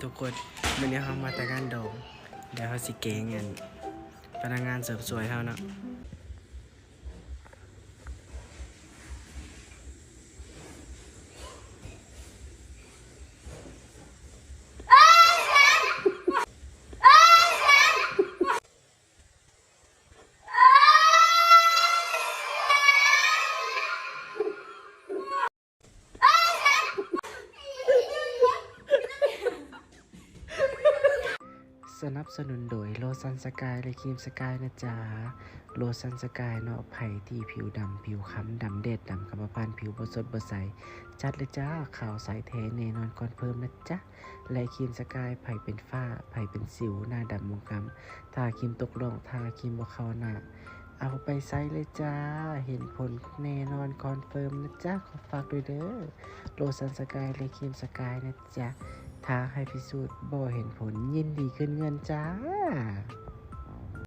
ທຸກຄົນ ມື້ນີ້ເຮົາມາແຕ່ງານດອງ ດຽວເຮົາຊິແກງອັນ ພະນັກງານເສີມສວຍເຮົາເນາະ. ສະໜັບສະໜູນໂດຍ ໂລຊັນສະກາຍ ແລະ ຄຣີມສະກາຍນະຈ໊ະ. ໂລຊັນສະກາຍເນາະ ໃຜທີ່ຜິວດຳ ຜິວຄ້ຳ ດຳແດດ ດຳກຳມະພັນ ຜິວບໍ່ສົດບໍ່ໃສ ຈັດເລີຍຈ້າ ຂາວໃສແທ້ແນ່ນອນ ຄອນເຟີມນະຈ໊ະ. ແລະ ຄຣີມສະກາຍ ໃຜເປັນຝ້າ ໃຜເປັນສິວ ໜ້າດຳໝອງກຳ ທາຄຣີມຕົກລ່ອງ ທາຄຣີມບໍ່ເຂົ້າໜ້າ ເອົາໄປໃຊ້ເລີຍຈ້າ ເຫັນຜົນແນ່ນອນ ຄອນເຟີມນະຈ໊ະ. ຂໍຝາກດ້ວຍເດີ ໂລຊັນສະກາຍ ແລະ ຄຣີມສະກາຍນະຈ໊ະ. ທາໃຫ້ພິສູດ ບໍ່ເຫັນຜົນ ຍິນດີຄືນເງິນຈ້າ.